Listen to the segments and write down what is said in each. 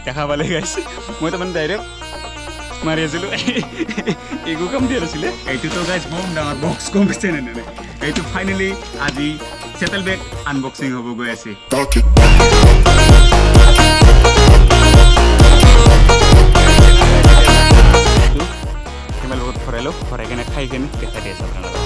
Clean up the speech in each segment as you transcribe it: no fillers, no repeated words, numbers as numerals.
দেখা পালে গাইছ, মই তাৰমানে ডাইৰেক্ট মাৰি আছিলোঁ, একো কাম দিয়া নাছিলে। এইটোতো গাইছ বম ডাঙৰ বক্স, গম পাইছে নে নাই? এইটো ফাইনেলি আজি চেটেল বেগ আনবক্সিং হ'ব গৈ আছে। Talk it. কেমেল বেগত ভৰাই লওক, ভৰাই কেনে খাই কেনে দেখাই দি আছোঁ আপোনালোকক।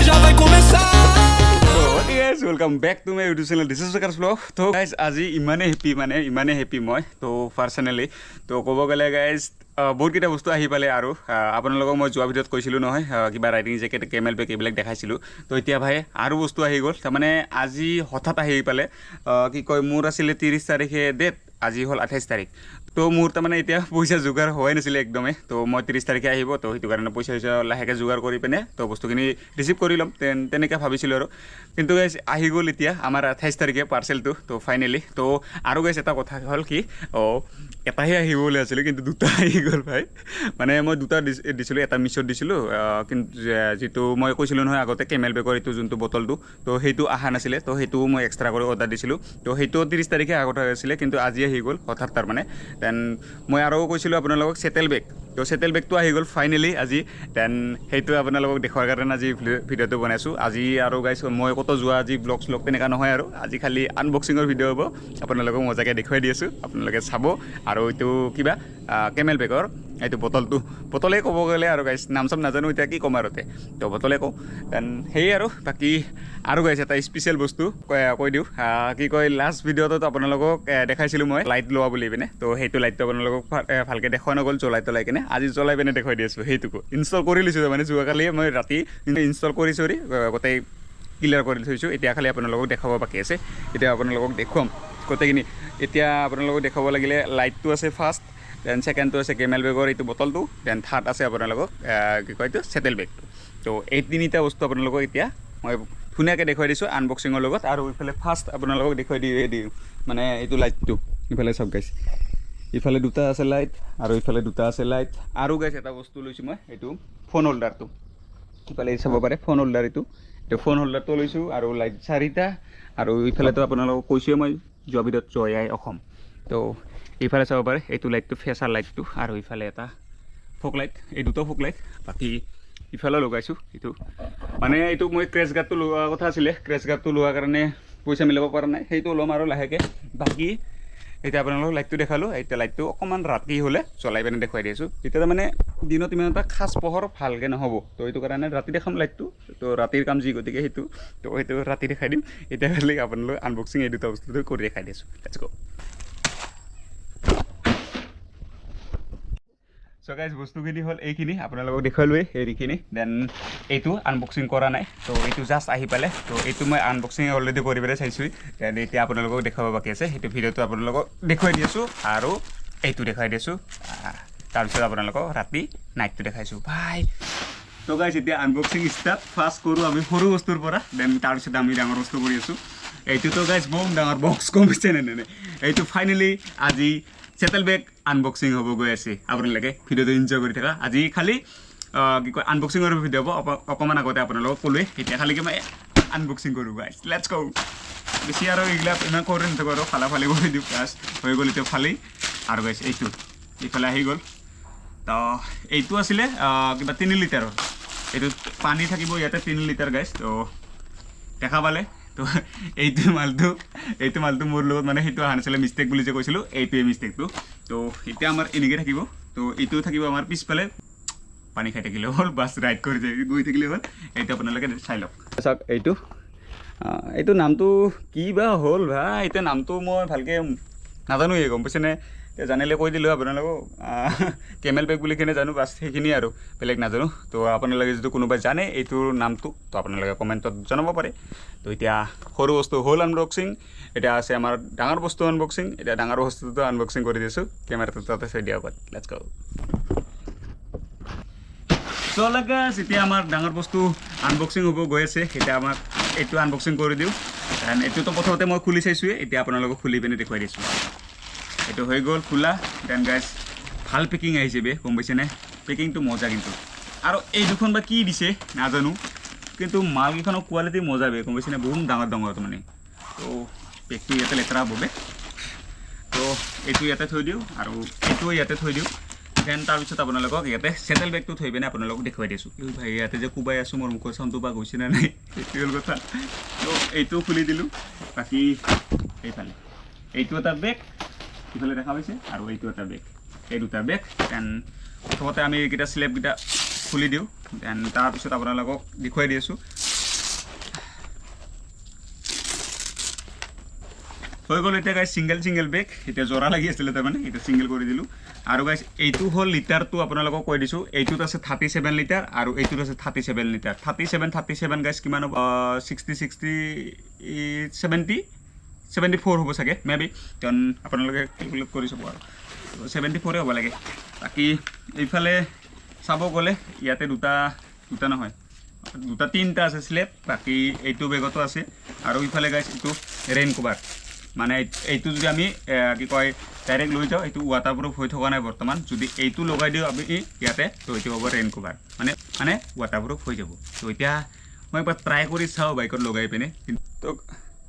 Já vai começar. Guys, welcome back to my YouTube channel, this is Bikash Vlog. তো গাইজ, আজি ইমানেই হেপী, মানে ইমানেই হেপী মই তো পাৰ্চনেলি। তো ক'ব গ'লে গাইজ, বহুতকেইটা বস্তু আহি পালে আৰু আপোনালোকক মই যোৱা ভিডিঅ'ত কৈছিলোঁ নহয়, কিবা ৰাইডিং জেকেট, কেমেল বেগ এইবিলাক দেখাইছিলোঁ। তো এতিয়া ভাই আৰু বস্তু আহি গ'ল। তাৰমানে আজি হঠাৎ আহি পালে। কি কয়, মোৰ আছিলে 30 তাৰিখে ডেট, আজি হ'ল 28 তাৰিখ। তো মোৰ তাৰমানে এতিয়া পইচা যোগাৰ হোৱাই নাছিলে একদমেই। তো মই 30 তাৰিখে আহিব, তো সেইটো কাৰণে পইচা চইচা লাহেকৈ যোগাৰ কৰি পিনে তো বস্তুখিনি ৰিচিভ কৰি ল'ম, তেনেকৈ ভাবিছিলোঁ আৰু। কিন্তু গাইজ, আহি গ'ল এতিয়া আমাৰ 28 তাৰিখে পাৰ্চেলটো। তো ফাইনেলি। তো আৰু গাইজ, এটা কথা হ'ল কি, অঁ, এটাহে আহিব বুলি আছিলে, কিন্তু দুটা আহি গ'ল ভাই। মানে মই দুটা দিছিলোঁ, এটা মিছত দিছিলোঁ, কিন্তু যিটো মই কৈছিলোঁ নহয় আগতে, কেমেল বেগৰ এইটো যোনটো বটলটো, তো সেইটো অহা নাছিলে। তো সেইটোও মই এক্সট্ৰা কৰি অৰ্ডাৰ দিছিলোঁ। তো সেইটো 30 তাৰিখে আগত আছিলে, কিন্তু আজি আহি গ'ল হঠাৎ তাৰমানে। Then মই আৰু কৈছিলোঁ আপোনালোকক চেটেল বেগ, তো চেটেল বেগটো আহি গ'ল ফাইনেলি আজি। Then সেইটো আপোনালোকক দেখুৱাৰ কাৰণে আজি ভিডিঅ'টো বনাইছোঁ আজি। আৰু গাইছ, মই ক'তো যোৱা আজি ব্লগ শ্লগ তেনেকুৱা নহয় আৰু, আজি খালি আনবক্সিঙৰ ভিডিঅ' হ'ব। আপোনালোকক মজাকৈ দেখুৱাই দি আছোঁ, আপোনালোকে চাব। আৰু এইটো কিবা কেমেল বেগৰ এইটো বটলটো, বটলেই ক'ব গ'লে আৰু গাইছ, নাম চাম নাজানো এতিয়া কি ক'ম আৰু তে তো বটলে কওঁ। Then সেয়ে আৰু বাকী আৰু গাইছ, এটা স্পেচিয়েল বস্তু কৈ দিওঁ। কি কয়, লাষ্ট ভিডিঅ'টোত আপোনালোকক দেখাইছিলোঁ মই লাইট লোৱা বুলি পিনে। তো সেইটো লাইটটো আপোনালোকক ভালকৈ দেখুওৱা নগ'ল জ্বলাই তলাই কিনে। আজি জ্বলাই পিনে দেখুৱাই দি আছোঁ। সেইটোকো ইনষ্টল কৰি লৈছোঁ, মানে যোৱাকালি মই ৰাতি ইনষ্টল কৰি চৰি গোটেই ক্লিয়াৰ কৰি থৈছোঁ। এতিয়া খালি আপোনালোকক দেখাব বাকী আছে। এতিয়া আপোনালোকক দেখুৱাম গোটেইখিনি। এতিয়া আপোনালোকক দেখুৱাব লাগিলে লাইটটো আছে ফাৰ্ষ্ট, then ছেকেণ্ডটো আছে কেমেল বেগৰ এইটো বটলটো, then third আছে আপোনালোকক কি কয় এইটো চেটেল বেগটো। তো এই তিনিটা বস্তু আপোনালোকক এতিয়া মই ধুনীয়াকৈ দেখুৱাই দিছোঁ আনবক্সিঙৰ লগত। আৰু ইফালে ফাৰ্ষ্ট আপোনালোকক দেখুৱাই দিওঁ, মানে এইটো লাইটটো ইফালে চাওক গাইছ, ইফালে দুটা আছে লাইট আৰু ইফালে দুটা আছে লাইট। আৰু গাইছ, এটা বস্তু লৈছোঁ মই, এইটো ফোন হোল্ডাৰটো। ইফালে চাব পাৰে, ফোন হোল্ডাৰ এইটো। এইটো ফোন হোল্ডাৰটো লৈছোঁ আৰু লাইট চাৰিটা। আৰু ইফালেতো আপোনালোকক কৈছোঁৱে মই যোৱা ভিডিঅ'ত, জয় আই অসম। তো ইফালে চাব পাৰে, এইটো লাইটটো ফেচাৰ লাইটটো আৰু ইফালে এটা ফক লাইট, এই দুটা ফক লাইট। বাকী ইফালে লগাইছোঁ এইটো, মানে এইটো মই ক্ৰেছ গাৰ্ডটো লোৱা কথা আছিলে, ক্ৰেছ গাৰ্ডটো লোৱাৰ কাৰণে পইচা মিলাব পৰা নাই, সেইটো ল'ম আৰু লাহেকৈ। বাকী এতিয়া আপোনালোকক লাইটটো দেখালোঁ। এতিয়া লাইটটো অকণমান ৰাতি হ'লে জ্বলাই পিনে দেখুৱাই দি আছোঁ। এতিয়া তাৰমানে দিনত ইমান এটা খাচ পোহৰ ভালকৈ নহ'ব, তো এইটো কাৰণে ৰাতি দেখাম লাইটটো। তো ৰাতিৰ কাম যি গতিকে সেইটো, তো সেইটো ৰাতি দেখাই দিম। এতিয়া খালি আপোনালোক আনবক্সিং এই দুটা বস্তুটো কৰি দেখাই দিছোঁ। Let's go. চ' গাইজ, বস্তুখিনি হ'ল এইখিনি, আপোনালোকক দেখুৱালোৱেই হেৰিখিনি। Then এইটো আনবক্সিং কৰা নাই, তো এইটো জাষ্ট আহি পালে। তো এইটো মই আনবক্সিং অলৰেডি কৰি পেলাই চাইছোঁ। Then এতিয়া আপোনালোকক দেখুৱাব বাকী আছে, সেইটো ভিডিঅ'টো আপোনালোকক দেখুৱাই দি আছোঁ আৰু এইটো দেখুৱাই দি আছোঁ। তাৰপিছত আপোনালোকক ৰাতি নাইটটো দেখাইছোঁ ভাই। তো গাইজ, এতিয়া আনবক্সিং ষ্টাৰ্ট। ফাৰ্ষ্ট কৰোঁ আমি সৰু বস্তুৰ পৰা, then তাৰপিছত আমি ডাঙৰ বস্তু কৰি আছোঁ। এইটোতো গাইজ বম ডাঙৰ বক্স, গম পাইছে নে নাই? এইটো ফাইনেলি আজি চেটেল বেগ আনবক্সিং হ'ব গৈ আছে। আপোনালোকে ভিডিঅ'টো এনজয় কৰি থাকা। আজি খালি কি কয়, আনবক্সিঙৰ ভিডিঅ' হ'ব। অকণমান আগতে আপোনালোকক ক'লোৱে, এতিয়া খালি কি মই আনবক্সিং কৰোঁ। Guys, let's go. বেছি আৰু এইবিলাক ইমান কৰি নাথাকোঁ আৰু ফালা ফালি কৰি দিওঁ, বাছ হৈ গ'ল এতিয়া ফালি। আৰু গাইজ, এইটো ইফালে আহি গ'ল। তো এইটো আছিলে কিবা 3 লিটাৰৰ, এইটো পানী থাকিব ইয়াতে 3 লিটাৰ গাইজ। তো দেখা পালে। তো এইটো মালটো মোৰ লগত মানে সেইটো অহা নাছিলে, মিষ্টেক বুলি যে কৈছিলোঁ, এইটোৱে মিষ্টেকটো। তো এতিয়া আমাৰ এনেকৈ থাকিব। তো এইটো থাকিব আমাৰ পিছফালে, পানী খাই থাকিলে হ'ল, বাছ ৰাইড কৰি গৈ থাকিলে হ'ল। এইটো আপোনালোকে চাই লওক। চাওক, এইটো নামটো কি বা হ'ল ভাই? এতিয়া নামটো মই ভালকৈ নাজানোৱে, গম পাইছেনে? এতিয়া জানিলে কৈ দিলোঁ আপোনালোকক। কেমেল বেগ বুলি কিনে জানো, বাছ সেইখিনিয়ে আৰু, বেলেগ নাজানো। তো আপোনালোকে যদি কোনোবাই জানে এইটোৰ নামটো, তো আপোনালোকে কমেণ্টত জনাব পাৰে। তো এতিয়া সৰু বস্তু হ'ল আনবক্সিং, এতিয়া আছে আমাৰ ডাঙৰ বস্তু আনবক্সিং। এতিয়া ডাঙৰ বস্তুটো আনবক্সিং কৰি দিছোঁ। কেমেৰাটো তাতে থৈ দিয়া আগত, let's go. চলে গাইছ, এতিয়া আমাৰ ডাঙৰ বস্তু আনবক্সিং হ'ব গৈ আছে। এতিয়া আমাক এইটো আনবক্সিং কৰি দিওঁ। কাৰণ এইটোতো প্ৰথমতে মই খুলি চাইছোঁৱে, এতিয়া আপোনালোকক খুলি পিনে দেখুৱাই দিছোঁ। এইটো হৈ গ'ল খোলা। Then গাইছ, ভাল পেকিং আহিছে বে, গম পাইছেনে? পেকিংটো মজা কিন্তু। আৰু এই দুখন বা কি দিছে নাজানো, কিন্তু মালকেইখনৰ কোৱালিটি মজা বে, গম পাইছেনে? বহুত ডাঙৰ ডাঙৰ তাৰমানে। তো বেগটো ইয়াতে লেতেৰা হ'ব বে, তো এইটো ইয়াতে থৈ দিওঁ আৰু এইটোও ইয়াতে থৈ দিওঁ। Then তাৰপিছত আপোনালোকক ইয়াতে চেটেল বেগটো থৈ পিনে আপোনালোকক দেখুৱাই দিছোঁ। এই ভাই, ইয়াতে যে কোবাই আছোঁ, মোৰ মুখৰ চাউণ্ডটো বা গৈছে নে নাই, সেইটো হ'ল কথা। তো এইটোও খুলি দিলোঁ। বাকী এইফালে এইটো এটা বেগ ইফালে দেখা পাইছে, আৰু এইটো এটা বেগ, এই দুটা বেগ। Then প্ৰথমতে আমি এইকেইটা শ্লেবকেইটা খুলি দিওঁ, then তাৰপিছত আপোনালোকক দেখুৱাই দি আছোঁ। হৈ গ'ল এতিয়া গাইজ ছিংগল ছিংগল বেগ। এতিয়া জৰা লাগি আছিলে তাৰমানে, এতিয়া ছিংগল কৰি দিলোঁ। আৰু গাইজ এইটো হ'ল লিটাৰটো, আপোনালোকক কৈ দিছোঁ, এইটোত আছে 37 লিটাৰ আৰু এইটোত আছে 37 litre. 37, 37 guys কিমান হ'ব? 60, 60, 70, 74 হ'ব চাগে মে বি, কাৰণ আপোনালোকে কেলকুলেট কৰি চাব আৰু 74ই হ'ব লাগে। বাকী এইফালে চাব গ'লে ইয়াতে দুটা, দুটা নহয়, দুটা তিনিটা আছে শ্লেব। বাকী এইটো বেগতো আছে। আৰু ইফালে গাইজ এইটো ৰেইন কভাৰ, মানে এইটো যদি আমি কি কয় ডাইৰেক্ট লৈ যাওঁ, এইটো ৱাটাৰপ্ৰুফ হৈ থকা নাই বৰ্তমান। যদি এইটো লগাই দিওঁ আমি ইয়াতে, তো এইটো হ'ব ৰেইন কভাৰ, মানে ৱাটাৰপ্ৰুফ হৈ যাব। তো এতিয়া মই একবাৰ ট্ৰাই কৰি চাওঁ বাইকত লগাই পিনে।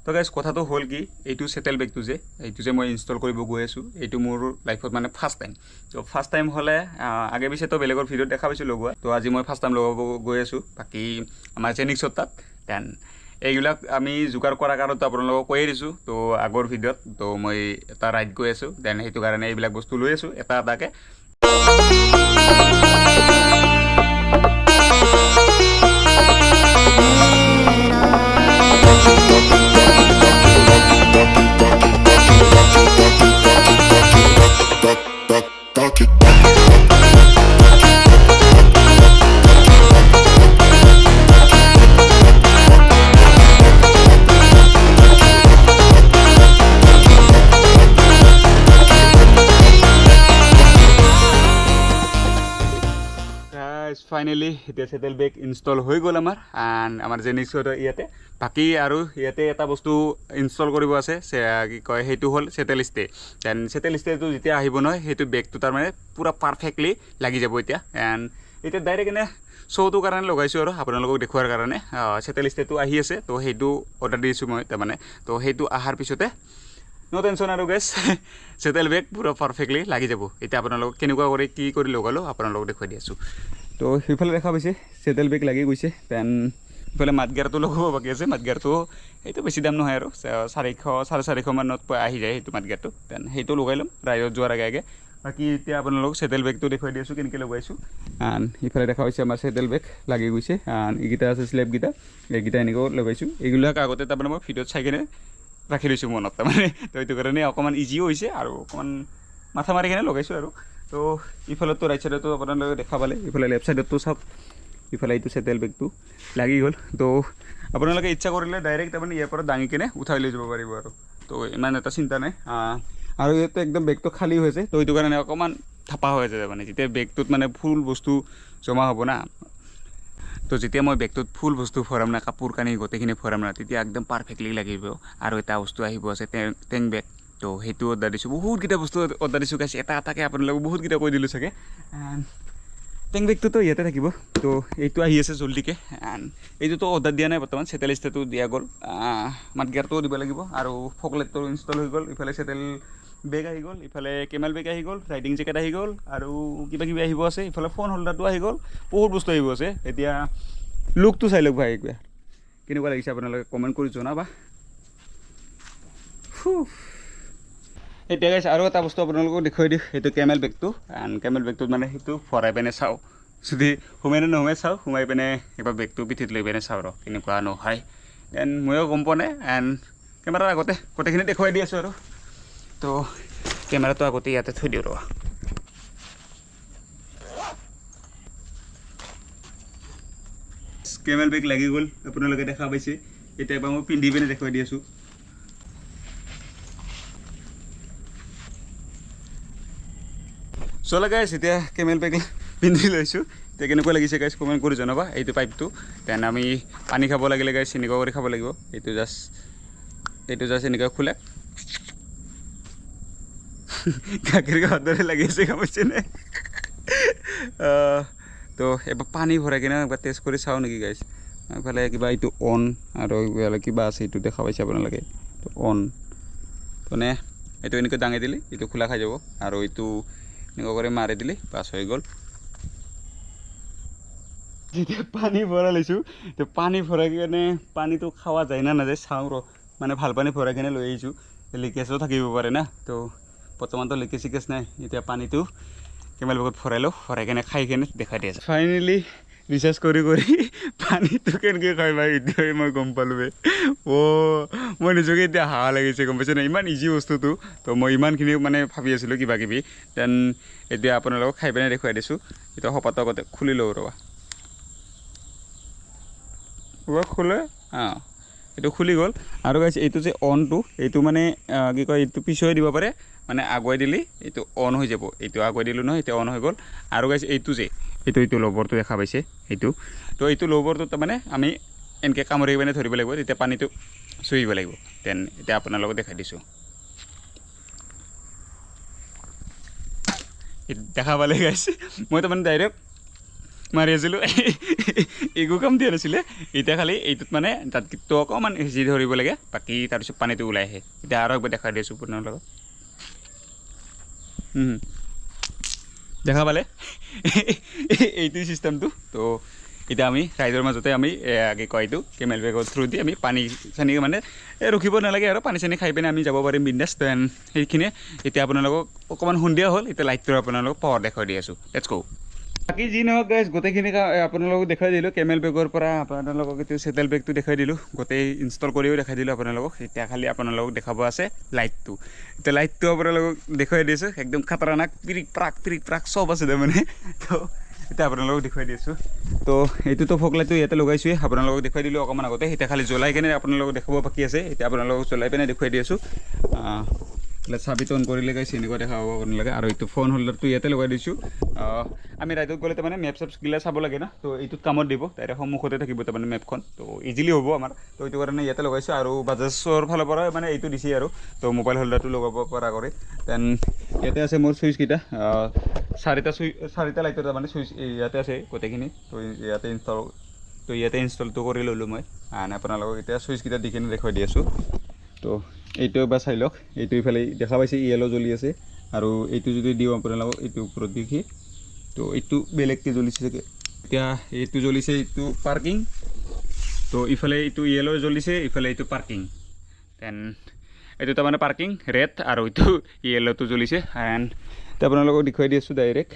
তো গাইজ কথাটো হ'ল কি, এইটো চেটেল বেগটো যে, এইটো যে মই ইনষ্টল কৰিব গৈ আছোঁ, এইটো মোৰ লাইফত মানে ফাৰ্ষ্ট টাইম। তো ফাৰ্ষ্ট টাইম হ'লে আগে পিছেতো বেলেগৰ ভিডিঅ'ত দেখা পাইছোঁ লগোৱা, তো আজি মই ফাৰ্ষ্ট টাইম লগাব গৈ আছোঁ। বাকী আমাৰ জেনিক্সৰ তাত। Then এইবিলাক আমি যোগাৰ কৰাৰ কাৰণটো আপোনালোকক কৈয়ে দিছোঁ তো আগৰ ভিডিঅ'ত। তো মই এটা ৰাইড গৈ আছোঁ, then সেইটো কাৰণে এইবিলাক বস্তু লৈ আছোঁ এটা এটাকৈ। Talk it. Finally এতিয়া চেটেল বেগ ইনষ্টল হৈ গ'ল আমাৰ এণ্ড আমাৰ জেনিক্সৰ ইয়াতে। বাকী আৰু ইয়াতে এটা বস্তু ইনষ্টল কৰিব আছে, কি কয়, সেইটো হ'ল চেটেল ষ্টে। Then চেটেল ষ্টেটো যেতিয়া আহিব নহয়, সেইটো বেগটো তাৰমানে পূৰা পাৰফেক্টলি লাগি যাব এতিয়া। এণ্ড এতিয়া ডাইৰেক্ট এনে শ্ব'টোৰ কাৰণে লগাইছোঁ আৰু আপোনালোকক দেখুওৱাৰ কাৰণে। চেটেল ষ্টেটো আহি আছে, তো সেইটো অৰ্ডাৰ দিছোঁ মই তাৰমানে। তো সেইটো অহাৰ পিছতে ন' টেনশ্যন আৰু গাইজ, চেটেল বেগ পূৰা পাৰফেক্টলি লাগি যাব। এতিয়া আপোনালোকক কেনেকুৱা কৰি কি কৰি লগালোঁ, আপোনালোকক দেখুৱাই দি আছোঁ। তো সেইফালে দেখা পাইছে, চেটেল বেগ লাগি গৈছে। Then ইফালে মাডগাৰ্ডটো লগাব বাকী আছে। মাডগাৰ্ডটো সেইটো বেছি দাম নহয় আৰু, 400, 450 মানত আহি যায় সেইটো মাডগাৰ্ডটো। Then সেইটো লগাই ল'ম ৰাইডত যোৱাৰ আগে আগে। বাকী এতিয়া আপোনালোকক চেটেল বেগটো দেখুৱাই দি আছোঁ কেনেকৈ লগাইছোঁ। এণ্ড ইফালে দেখা হৈছে, আমাৰ চেটেল বেগ লাগি গৈছে। এণ্ড এইকেইটা আছে শ্লেবকেইটা, এইকেইটা এনেকৈও লগাইছোঁ। এইবিলাক আগতে তাৰমানে মই ভিডিঅ'ত চাই কিনে ৰাখি লৈছোঁ মনত তাৰমানে। তো সেইটো কাৰণে অকণমান ইজিও হৈছে আৰু অকণমান মাথা মাৰি কিনে লগাইছোঁ আৰু। তো ইফালেতো ৰাইট চাইডতো আপোনালোকে দেখা পালে, ইফালে লেফ্ট চাইডতো চাওক, ইফালে এইটো চেটেল বেগটো লাগি গ'ল। তো আপোনালোকে ইচ্ছা কৰিলে ডাইৰেক্ট তাৰমানে ইয়াৰ পৰা দাঙি কিনে উঠাই লৈ যাব পাৰিব আৰু, তো ইমান এটা চিন্তা নাই। আৰু ইয়াতে একদম বেগটো খালী হৈ আছে, তো সেইটো কাৰণে অকণমান থাপা হৈ আছে। মানে যেতিয়া বেগটোত মানে ফুল বস্তু জমা হ'ব না, তো যেতিয়া মই বেগটোত ফুল বস্তু ভৰাম না, কাপোৰ কানি গোটেইখিনি ভৰাম না, তেতিয়া একদম পাৰফেক্টলি লাগিব। আৰু এটা বস্তু আহিব আছে, টেংক বেগ, তো সেইটো অৰ্ডাৰ দিছোঁ। বহুতকেইটা বস্তু অৰ্ডাৰ দিছোঁ গাইছ, এটা এটাকৈ আপোনালোকক বহুতকেইটা কৈ দিলোঁ চাগে। টেংক বেগটোতো ইয়াতে থাকিব, তো এইটো আহি আছে জল্দিকৈ। এণ্ড এইটোতো অৰ্ডাৰ দিয়া নাই বৰ্তমান। চেটেল ষ্টেটো দিয়া গ'ল, মাডগাৰ্ডটোও দিব লাগিব আৰু ফগলাইটটো ইনষ্টল হৈ গ'ল। ইফালে চেটেল বেগ আহি গ'ল, ইফালে কেমেল বেগ আহি গ'ল, ৰাইডিং জেকেট আহি গ'ল আৰু কিবা কিবি আহিব আছে। ইফালে ফোন হোল্ডাৰটো আহি গ'ল, বহুত বস্তু আহিব আছে। এতিয়া লুকটো চাই লওক ভাই একবাৰ, কেনেকুৱা লাগিছে আপোনালোকে কমেণ্ট কৰি জনাবা। এতিয়া গাইছ আৰু এটা বস্তু আপোনালোকক দেখুৱাই দিওঁ, সেইটো কেমেল বেগটো। এণ্ড কেমেল বেগটোত মানে সেইটো ভৰাই পিনে চাওঁ, যদি সোমাই নে নোসোমাই চাওঁ। সোমাই পিনে এবাৰ বেগটো পিঠিত লৈ পিনে চাওঁ ৰ কেনেকুৱা নহয়। Then ময়ো গম পোৱা নাই। এণ্ড কেমেৰাৰ আগতে গোটেইখিনি দেখুৱাই দি আছোঁ আৰু। তো কেমেৰাটো আগতে ইয়াতে থৈ দিওঁ ৰ। কেমেল বেগ লাগি গ'ল, আপোনালোকে দেখা পাইছে। এতিয়া এবাৰ মই পিন্ধি পিনে দেখুৱাই দি আছোঁ। চলা গাইছ, এতিয়া কেমেল বেগ পিন্ধি লৈছোঁ। এতিয়া কেনেকুৱা লাগিছে গাইছ, কমেণ্ট কৰি জনাবা। এইটো পাইপটো, then আমি পানী খাব লাগিলে গাইছ এনেকুৱা কৰি খাব লাগিব। এইটো জাষ্ট এনেকুৱা খোলে, গাখীৰ খোৱাৰ দৰে লাগি আছে, গম পাইছেনে? তো এবাৰ পানী ভৰাই কিনে একবাৰ টেষ্ট কৰি চাওঁ নেকি গাইজ। এইফালে কিবা এইটো অন আৰু এইফালে কিবা আছে, এইটো দেখা পাইছে আপোনালোকে, অন। মানে এইটো এনেকৈ দাঙি দিলে এইটো খোলা খাই যাব, আৰু এইটো এনেকুৱা কৰি মাৰি দিলে বাছ হৈ গ'ল। যেতিয়া পানী ভৰাই লৈছোঁ, তো পানী ভৰাই কিনে পানীটো খোৱা যায় না নাযায় চাওঁ ৰ। মানে ভাল পানী ভৰাই কিনে লৈ আহিছোঁ, লিকেজো থাকিব পাৰে না। তো বৰ্তমানতো লিকেজ চিকেজ নাই। এতিয়া পানীটো কেমেল বেগত ভৰাই লওঁ, ভৰাই কিনে খাই কিনে দেখাই দি আছোঁ। ফাইনেলি ৰিচাৰ্জ কৰি কৰি পানীটো কেনেকৈ খাই ভাই এতিয়াই মই গম পালোঁ বে। অ' মই নিজকে এতিয়া হাঁহা লাগিছে, গম পাইছে নাই? ইমান ইজি বস্তুটো, তো মই ইমানখিনি মানে ভাবি আছিলোঁ কিবা কিবি। Then এতিয়া আপোনালোকক খাই পিনে দেখুৱাই দিছোঁ। এতিয়া সপাটো আগতে খুলি লওঁ, ৰ'বা। ৰ'বা, খোলে। অঁ, এইটো খুলি গ'ল। আৰু গাইছ, এইটো যে অনটো, এইটো মানে কি কয়, এইটো পিছুৱাই দিব পাৰে, মানে আগুৱাই দিলে এইটো অন হৈ যাব। এইটো আগুৱাই দিলোঁ নহয়, এতিয়া অন হৈ গ'ল। আৰু গাইছ, এইটো যে এইটো লবৰটো দেখা পাইছে, এইটো তো এইটো লবৰটো তাৰমানে আমি এনেকৈ কামুৰি পিনে ধৰিব লাগিব, তেতিয়া পানীটো চুহিব লাগিব। Then এতিয়া আপোনালোকক দেখাই দিছোঁ। দেখা পালে গাইছ, মই তাৰমানে ডাইৰেক্ট মাৰি আছিলোঁ, একো কাম দিয়া নাছিলে। এতিয়া খালি এইটোত মানে দাঁতটো অকণমান সিঁচি ধৰিব লাগে, বাকী তাৰপিছত পানীটো ওলাই আহে। এতিয়া আৰু একবাৰ দেখাই দিছোঁ আপোনালোকক। দেখা পালে এইটো চিষ্টেমটো। তো এতিয়া আমি ৰাইজৰ মাজতে আমি কি কয় এইটো কেমেল বেগৰ থ্ৰু দি আমি পানী চানী মানে ৰখিব নালাগে আৰু পানী চানী খাই পিনে আমি যাব পাৰিম বিন্দাছ। Then সেইখিনিয়ে। এতিয়া আপোনালোকক অকণমান সন্ধিয়া হ'ল, এতিয়া লাইটটো আপোনালোকক পাৱাৰ দেখুৱাই দি আছোঁ। Let's গ'। বাকী যি নহওক গাইজ, গোটেইখিনি আপোনালোকক দেখুৱাই দিলোঁ। কেমেল বেগৰ পৰা আপোনালোকক এইটো চেটেল বেগটো দেখুৱাই দিলোঁ, গোটেই ইনষ্টল কৰিও দেখাই দিলোঁ আপোনালোকক। এতিয়া খালি আপোনালোকক দেখাব আছে লাইটটো। এতিয়া লাইটটো আপোনালোকক দেখুৱাই দিছোঁ, একদম খাতাৰনাক পিৰিক প্ৰাক পিৰিক প্ৰাক চব আছে তাৰমানে। তো এতিয়া আপোনালোকক দেখুৱাই দিছোঁ। তো এইটোতো ফগ লাইটটো ইয়াতে লগাইছোঁৱেই, আপোনালোকক দেখুৱাই দিলোঁ অকণমান আগতে। এতিয়া খালি জ্বলাই কেনে আপোনালোকক দেখাব বাকী আছে। এতিয়া আপোনালোকক জ্বলাই পিনে দেখুৱাই দি আছোঁ। চাবিটো অন কৰিলে গাইছ এনেকুৱা দেখা পাব আপোনালোকে। আৰু এইটো ফোন হোল্ডাৰটো ইয়াতে লগাই দিছোঁ। আমি ৰাইডত গ'লে তাৰমানে মেপ চেপছগিলা চাব লাগে না, তো এইটোত কামত দিব, তাৰে সন্মুখতে থাকিব তাৰমানে মেপখন, তো ইজিলি হ'ব আমাৰ। তো এইটো কাৰণে ইয়াতে লগাইছোঁ। আৰু বাজাজৰ ফালৰ পৰা মানে এইটো দিছে আৰু, তো মোবাইল হোল্ডাৰটো লগাব পৰা কৰি। Then ইয়াতে আছে মোৰ চুইচকেইটা, চাৰিটা চুইচ, চাৰিটা লাইটৰ তাৰমানে চুইচ ইয়াতে আছে গোটেইখিনি। তো ইয়াতে ইনষ্টল, তো ইয়াতে ইনষ্টলটো কৰি ল'লোঁ মই। আপোনালোকক এতিয়া চুইচকেইটা দি কিনে দেখুৱাই দি আছোঁ। তো এইটো এবাৰ চাই লওক, এইটো ইফালে দেখা পাইছে য়েল' জ্বলি আছে। আৰু এইটো যদি দিওঁ আপোনালোকক এইটো ওপৰত দেখি, তো এইটো বেলেগকৈ জ্বলিছে চাগে। এতিয়া এইটো জ্বলিছে, এইটো পাৰ্কিং। তো ইফালে এইটো য়েল' জ্বলিছে, ইফালে এইটো পাৰ্কিং। Then এইটো তাৰমানে পাৰ্কিং ৰেড আৰু এইটো য়েল'টো জ্বলিছে। এণ্ড এতিয়া আপোনালোকক দেখুৱাই দি আছোঁ ডাইৰেক্ট।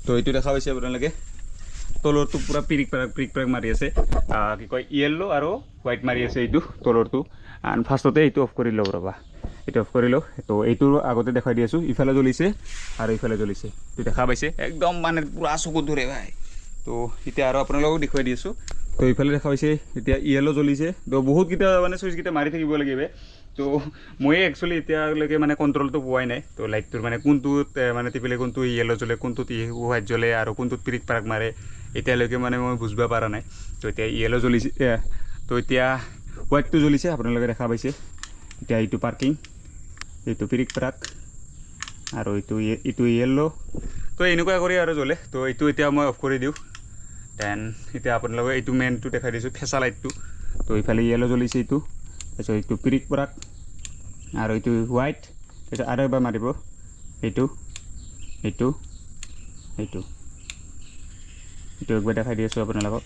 তো এইটো দেখা পাইছে আপোনালোকে, তলৰটো পূৰা পিৰিক পাৰাক পিৰিক পাৰাক মাৰি আছে, কি কয় য়েল্ল' আৰু হোৱাইট মাৰি আছে এইটো তলৰটো। এণ্ড ফাৰ্ষ্টতে এইটো অফ কৰি লওঁ, ৰ'বা, এইটো অফ কৰি লওঁ। তো এইটোৰ আগতে দেখুৱাই দি আছোঁ, ইফালে জ্বলিছে আৰু ইফালে জ্বলিছে, এইটো দেখা পাইছে একদম মানে পূৰা চকুত ধৰে ভাই। তো এতিয়া আৰু আপোনালোকক দেখুৱাই দি আছোঁ। তো ইফালে দেখা পাইছে এতিয়া য়েল্ল' জ্বলিছে। তো বহুতকেইটা মানে চুইচকেইটা মাৰি থাকিব লাগিব। তো ময়ে একচুৱেলি এতিয়ালৈকে মানে কণ্ট্ৰলটো পোৱাই নাই। তো লাইটটোৰ মানে কোনটোত মানে টিপিলে কোনটো য়েল্ল' জ্বলে, কোনটোত হোৱাইট জ্বলে আৰু কোনটোত পিৰিক পাৰাক মাৰে, এতিয়ালৈকে মানে মই বুজিব পৰা নাই। তো এতিয়া য়েল্ল' জ্বলিছে, তো এতিয়া হোৱাইটটো জ্বলিছে, আপোনালোকে দেখা পাইছে। এতিয়া এইটো পাৰ্কিং, এইটো পিৰিক পাৰাক আৰু এইটো য়েল্ল'। তো এনেকুৱা কৰি আৰু জ্বলে। তো এইটো এতিয়া মই অফ কৰি দিওঁ। Then এতিয়া আপোনালোকে এইটো মেইনটো দেখাই দিছোঁ, ফেঁচা লাইটটো। তো ইফালে য়েল্ল' জ্বলিছে এইটো, তাৰপিছত এইটো পিৰিক পাৰাক আৰু এইটো হোৱাইট। তাৰপিছত আৰু এবাৰ মাৰিব এইটো, এইটো, এইটো, এইটো একবাৰ দেখাই দি আছোঁ আপোনালোকক।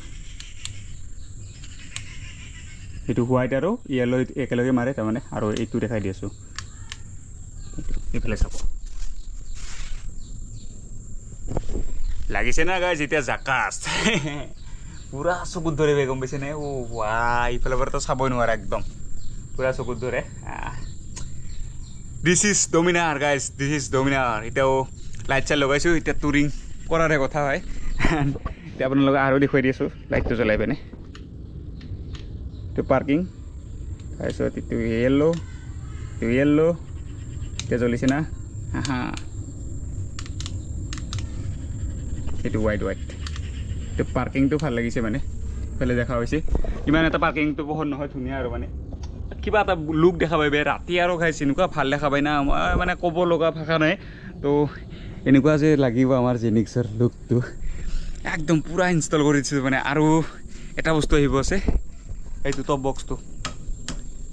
এইটো হোৱাইট আৰু য়েল্ল' একেলগে মাৰে তাৰমানে। আৰু এইটো দেখাই দি আছোঁ, এইফালে চাব লাগিছে না গাইজ। এতিয়া জাকাছ পূৰা চকুত ধৰে গম পাইছেনে? অ' ৱা, ইফালৰ পৰাতো চাবই নোৱাৰে, একদম পূৰা চকুত ধৰে। This is Dominar guys, this is Dominar. এতিয়াও লাইট চাইট লগাইছোঁ, এতিয়া টুৰিং কৰাৰে কথা হয়। এতিয়া আপোনালোকক আৰু দেখুৱাই দি আছোঁ লাইটটো জ্বলাই পিনে। এইটো পাৰ্কিং, তাৰপিছত এইটো য়েল্ল', এইটো য়েল্ল', এতিয়া জ্বলিছে না, হা, এইটো হোৱাইট হোৱাইট। এইটো পাৰ্কিংটো ভাল লাগিছে, মানে ইফালে দেখা হৈছে ইমান এটা পাৰ্কিংটো বহুত নহয়, ধুনীয়া আৰু মানে কিবা এটা লুক দেখা পাই ৰাতি আৰু খাইছে এনেকুৱা ভাল দেখা পায় না, মই মানে ক'ব লগা ভাষা নাই। তো এনেকুৱা যে লাগিব আমাৰ জেনিক্সৰ লুকটো, একদম পূৰা ইনষ্টল কৰি দিছোঁ মানে। আৰু এটা বস্তু আহিব আছে, এইটো টপ বক্সটো।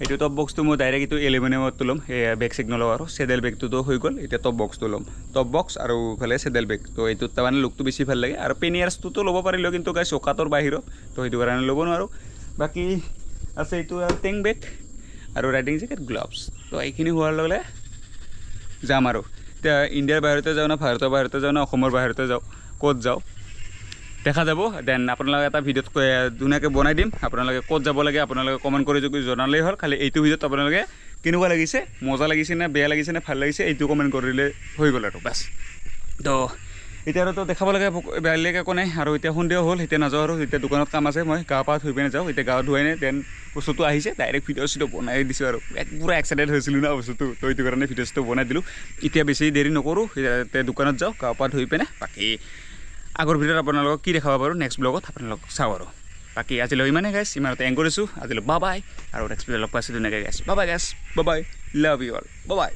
এইটো টপ বক্সটো মই ডাইৰেক্ট এইটো এলুমিনিয়ামতো ল'ম। এই বেগ চেগ নলওঁ আৰু। চেডেল বেগটোতো হৈ গ'ল, এতিয়া টপ বক্সটো ল'ম। টপ বক্স আৰু ইফালে চেডেল বেগ। তো এইটোত তাৰমানে লুকটো বেছি ভাল লাগে। আৰু পেনিয়াৰ্ছটোতো ল'ব পাৰিলেও, কিন্তু গাইছ, চকাটোৰ বাহিৰত, তো সেইটো কাৰণে ল'ব নোৱাৰোঁ। বাকী আছে এইটো আৰু টেংক বেগ আৰু ৰাইডিং জেকেট, গ্লভছ। তো এইখিনি হোৱাৰ লগে লগে যাম আৰু। এতিয়া ইণ্ডিয়াৰ বাহিৰতে যাওঁ না ভাৰতৰ বাহিৰতে যাওঁ না অসমৰ বাহিৰতে যাওঁ, ক'ত যাওঁ দেখা যাব। Then আপোনালোকে এটা ভিডিঅ'ত ধুনীয়াকৈ বনাই দিম। আপোনালোকে ক'ত যাব লাগে আপোনালোকে কমেণ্ট কৰি যদি জনালেই হ'ল। খালি এইটো ভিডিঅ'ত আপোনালোকে কেনেকুৱা লাগিছে, মজা লাগিছে নে বেয়া লাগিছে নে ভাল লাগিছে, এইটো কমেণ্ট কৰিলে হৈ গ'ল আৰু বাছ। তো এতিয়া আৰু তো দেখাব লাগে বেলেগ একো নাই আৰু। এতিয়া সন্ধিয়া হ'ল, এতিয়া নাযাওঁ আৰু। এতিয়া দোকানত কাম আছে, মই গা পা ধুই পিনে যাওঁ। এতিয়া গা ধুৱাই নাই। Then বস্তুটো আহিছে, ডাইৰেক্ট ভিডিঅ' চিডিঅ' বনাই দিছোঁ আৰু। এক পূৰা এক্সাইটেড হৈছিলোঁ না বস্তুটো, তো এইটো কাৰণে ভিডিঅ' চিডিঅ' বনাই দিলোঁ। এতিয়া বেছি দেৰি নকৰোঁ, এতিয়া দোকানত যাওঁ গা পা ধুই পিনে। বাকী আগৰ ভিডিঅ'ত আপোনালোকক কি দেখাব পাৰোঁ, নেক্সট ব্লগত আপোনালোকক চাওঁ আৰু। বাকী আজিলৈ ইমানেই গাইছ, ইমানতে এণ্ড কৰিছোঁ আজিলৈ। বাই বাই আৰু নেক্সট ভিডিঅ' লগ পাইছোঁ ধুনীয়াকৈ guys. Bye bye guys, bye bye, love you all, bye bye.